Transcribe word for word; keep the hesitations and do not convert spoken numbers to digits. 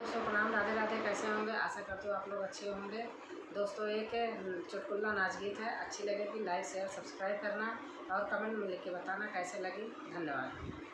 दोस्तों प्रणाम, राधे राधे। कैसे होंगे? आशा करती हूँ आप लोग अच्छे होंगे। दोस्तों, एक चुटकुला नाच गीत है, अच्छी लगे तो like, share, subscribe करना और comment में लिख के बताना कैसे लगी। धन्यवाद।